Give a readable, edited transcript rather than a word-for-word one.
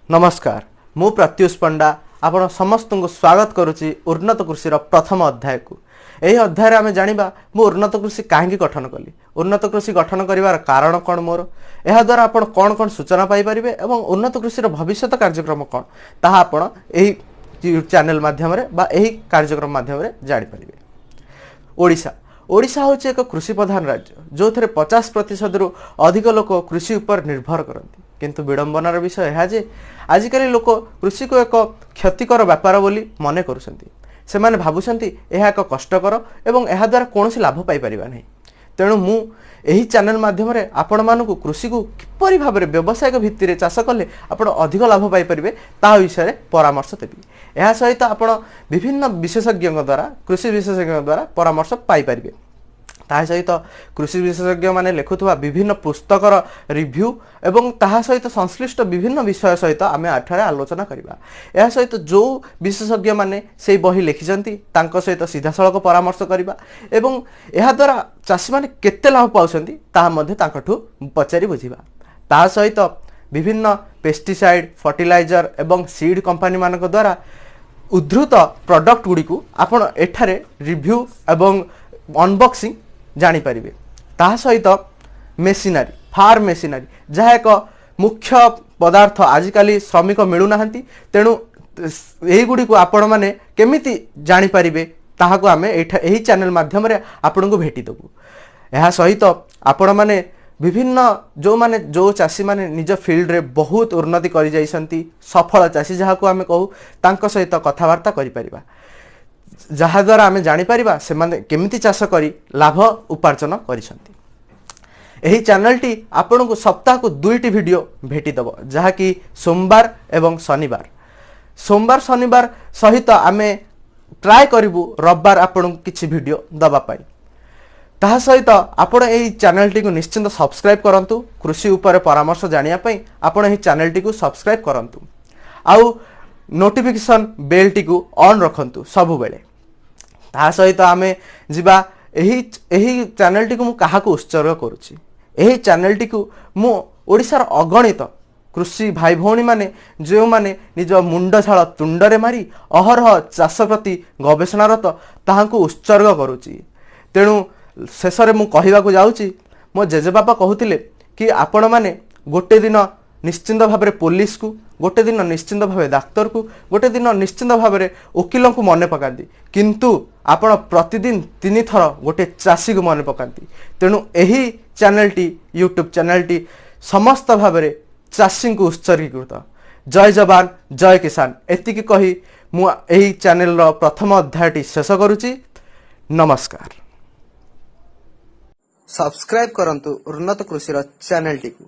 ନମସ୍କାର, ମୁଁ ପ୍ରତ୍ୟୁଷ ପଣ୍ଡା ଆପଣ ସମସ୍ତଙ୍କୁ ସ୍ୱାଗତ କରୁଛି ଉନ୍ନତ କୃଷିର ପ୍ରଥମ ଅଧ୍ୟାୟକୁ। ଏହି ଅଧ୍ୟାୟରେ ଆମେ ଜାଣିବା ମୁଁ ଉନ୍ନତ କୃଷି କାହିଁକି ଗଠନ କଲି, ଉନ୍ନତ କୃଷି ଗଠନ କରିବାର କାରଣ କ'ଣ ମୋର, ଏହାଦ୍ୱାରା ଆପଣ କ'ଣ କ'ଣ ସୂଚନା ପାଇପାରିବେ ଏବଂ ଉନ୍ନତ କୃଷିର ଭବିଷ୍ୟତ କାର୍ଯ୍ୟକ୍ରମ କ'ଣ, ତାହା ଆପଣ ଏହି ଚ୍ୟାନେଲ ମାଧ୍ୟମରେ ବା ଏହି କାର୍ଯ୍ୟକ୍ରମ ମାଧ୍ୟମରେ ଜାଣିପାରିବେ। ଓଡ଼ିଶା ହେଉଛି ଏକ କୃଷି ପ୍ରଧାନ ରାଜ୍ୟ, ଯେଉଁଥିରେ 50%ରୁ ଅଧିକ ଲୋକ କୃଷି ଉପରେ ନିର୍ଭର କରନ୍ତି। କିନ୍ତୁ ବିଡ଼ମ୍ବନାର ବିଷୟ ଏହା ଯେ ଆଜିକାଲି ଲୋକ କୃଷିକୁ ଏକ କ୍ଷତିକର ବ୍ୟାପାର ବୋଲି ମନେ କରୁଛନ୍ତି। ସେମାନେ ଭାବୁଛନ୍ତି ଏହା ଏକ କଷ୍ଟକର ଏବଂ ଏହାଦ୍ୱାରା କୌଣସି ଲାଭ ପାଇପାରିବା ନାହିଁ। ତେଣୁ ମୁଁ ଏହି ଚ୍ୟାନେଲ ମାଧ୍ୟମରେ ଆପଣମାନଙ୍କୁ କୃଷିକୁ କିପରି ଭାବରେ ବ୍ୟବସାୟିକ ଭିତ୍ତିରେ ଚାଷ କଲେ ଆପଣ ଅଧିକ ଲାଭ ପାଇପାରିବେ, ତାହା ବିଷୟରେ ପରାମର୍ଶ ଦେବି। ଏହା ସହିତ ଆପଣ ବିଭିନ୍ନ ବିଶେଷଜ୍ଞଙ୍କ ଦ୍ୱାରା, କୃଷି ବିଶେଷଜ୍ଞଙ୍କ ଦ୍ୱାରା ପରାମର୍ଶ ପାଇପାରିବେ। ତାହା ସହିତ କୃଷି ବିଶେଷଜ୍ଞମାନେ ଲେଖୁଥିବା ବିଭିନ୍ନ ପୁସ୍ତକର ରିଭ୍ୟୁ ଏବଂ ତାହା ସହିତ ସଂଶ୍ଳିଷ୍ଟ ବିଭିନ୍ନ ବିଷୟ ସହିତ ଆମେ ଏଠାରେ ଆଲୋଚନା କରିବା। ଏହା ସହିତ ଯେଉଁ ବିଶେଷଜ୍ଞମାନେ ସେଇ ବହି ଲେଖିଛନ୍ତି, ତାଙ୍କ ସହିତ ସିଧାସଳଖ ପରାମର୍ଶ କରିବା ଏବଂ ଏହାଦ୍ୱାରା ଚାଷୀମାନେ କେତେ ଲାଭ ପାଉଛନ୍ତି, ତାହା ମଧ୍ୟ ତାଙ୍କଠୁ ପଚାରି ବୁଝିବା। ତାହା ସହିତ ବିଭିନ୍ନ ପେଷ୍ଟିସାଇଡ୍, ଫର୍ଟିଲାଇଜର ଏବଂ ସିଡ୍ କମ୍ପାନୀମାନଙ୍କ ଦ୍ୱାରା ଉଦ୍ଧୃତ ପ୍ରଡକ୍ଟ ଗୁଡ଼ିକୁ ଆପଣ ଏଠାରେ ରିଭ୍ୟୁ ଏବଂ ଅନବକ୍ସିଂ ଜାଣିପାରିବେ। ତାହା ସହିତ ମେସିନାରୀ, ଫାର୍ମ ମେସିନାରୀ, ଯାହା ଏକ ମୁଖ୍ୟ ପଦାର୍ଥ, ଆଜିକାଲି ଶ୍ରମିକ ମିଳୁନାହାନ୍ତି, ତେଣୁ ଏଇଗୁଡ଼ିକୁ ଆପଣମାନେ କେମିତି ଜାଣିପାରିବେ, ତାହାକୁ ଆମେ ଏଇଠା ଏହି ଚ୍ୟାନେଲ ମାଧ୍ୟମରେ ଆପଣଙ୍କୁ ଭେଟିଦେବୁ। ଏହା ସହିତ ଆପଣମାନେ ବିଭିନ୍ନ ଯେଉଁମାନେ, ଯେଉଁ ଚାଷୀମାନେ ନିଜ ଫିଲ୍ଡରେ ବହୁତ ଉନ୍ନତି କରିଯାଇଛନ୍ତି, ସଫଳ ଚାଷୀ ଯାହାକୁ ଆମେ କହୁ, ତାଙ୍କ ସହିତ କଥାବାର୍ତ୍ତା କରିପାରିବା, ଯାହାଦ୍ୱାରା ଆମେ ଜାଣିପାରିବା ସେମାନେ କେମିତି ଚାଷ କରି ଲାଭ ଉପାର୍ଜନ କରିଛନ୍ତି। ଏହି ଚ୍ୟାନେଲଟି ଆପଣଙ୍କୁ ସପ୍ତାହକୁ 2ଟି ଭିଡ଼ିଓ ଭେଟିଦେବ, ଯାହାକି ସୋମବାର ଏବଂ ଶନିବାର। ସୋମବାର ଶନିବାର ସହିତ ଆମେ ଟ୍ରାଏ କରିବୁ ରବିବାର ଆପଣଙ୍କୁ କିଛି ଭିଡ଼ିଓ ଦେବା ପାଇଁ। ତାହା ସହିତ ଆପଣ ଏହି ଚ୍ୟାନେଲଟିକୁ ନିଶ୍ଚିନ୍ତ ସବସ୍କ୍ରାଇବ୍ କରନ୍ତୁ। କୃଷି ଉପରେ ପରାମର୍ଶ ଜାଣିବା ପାଇଁ ଆପଣ ଏହି ଚ୍ୟାନେଲଟିକୁ ସବସ୍କ୍ରାଇବ୍ କରନ୍ତୁ ଆଉ ନୋଟିଫିକେସନ୍ ବେଲ୍ଟିକୁ ଅନ୍ ରଖନ୍ତୁ ସବୁବେଳେ। ତାହା ସହିତ ଆମେ ଯିବା, ଏହି ଚ୍ୟାନେଲଟିକୁ ମୁଁ କାହାକୁ ଉତ୍ସର୍ଗ କରୁଛି? ଏହି ଚ୍ୟାନେଲଟିକୁ ମୁଁ ଓଡ଼ିଶାର ଅଗଣିତ କୃଷି ଭାଇ ଭଉଣୀମାନେ, ଯେଉଁମାନେ ନିଜ ମୁଣ୍ଡ ଝାଳ ତୁଣ୍ଡରେ ମାରି ଅହରହ ଚାଷ ପ୍ରତି ଗବେଷଣାରତ, ତାହାଙ୍କୁ ଉତ୍ସର୍ଗ କରୁଛି। ତେଣୁ ଶେଷରେ ମୁଁ କହିବାକୁ ଯାଉଛି, ମୋ ଜେଜେବାପା କହୁଥିଲେ କି ଆପଣମାନେ ଗୋଟେ ଦିନ ନିଶ୍ଚିନ୍ତ ଭାବରେ ପୋଲିସକୁ, ଗୋଟେ ଦିନ ନିଶ୍ଚିନ୍ତ ଭାବେ ଡାକ୍ତରକୁ, ଗୋଟେ ଦିନ ନିଶ୍ଚିନ୍ତ ଭାବରେ ଓକିଲଙ୍କୁ ମନେ ପକାନ୍ତି, କିନ୍ତୁ ଆପଣ ପ୍ରତିଦିନ 3ଥର ଗୋଟେ ଚାଷୀକୁ ମନେ ପକାନ୍ତି। ତେଣୁ ଏହି ଚ୍ୟାନେଲଟି, ୟୁଟ୍ୟୁବ୍ ଚ୍ୟାନେଲଟି ସମସ୍ତ ଭାବରେ ଚାଷୀଙ୍କୁ ଉତ୍ସର୍ଗୀକୃତ। ଜୟ ଯବାନ, ଜୟ କିଷାନ। ଏତିକି କହି ମୁଁ ଏହି ଚ୍ୟାନେଲର ପ୍ରଥମ ଅଧ୍ୟାୟଟି ଶେଷ କରୁଛି। ନମସ୍କାର। ସବସ୍କ୍ରାଇବ୍ କରନ୍ତୁ ଉନ୍ନତ କୃଷିର ଚ୍ୟାନେଲଟିକୁ।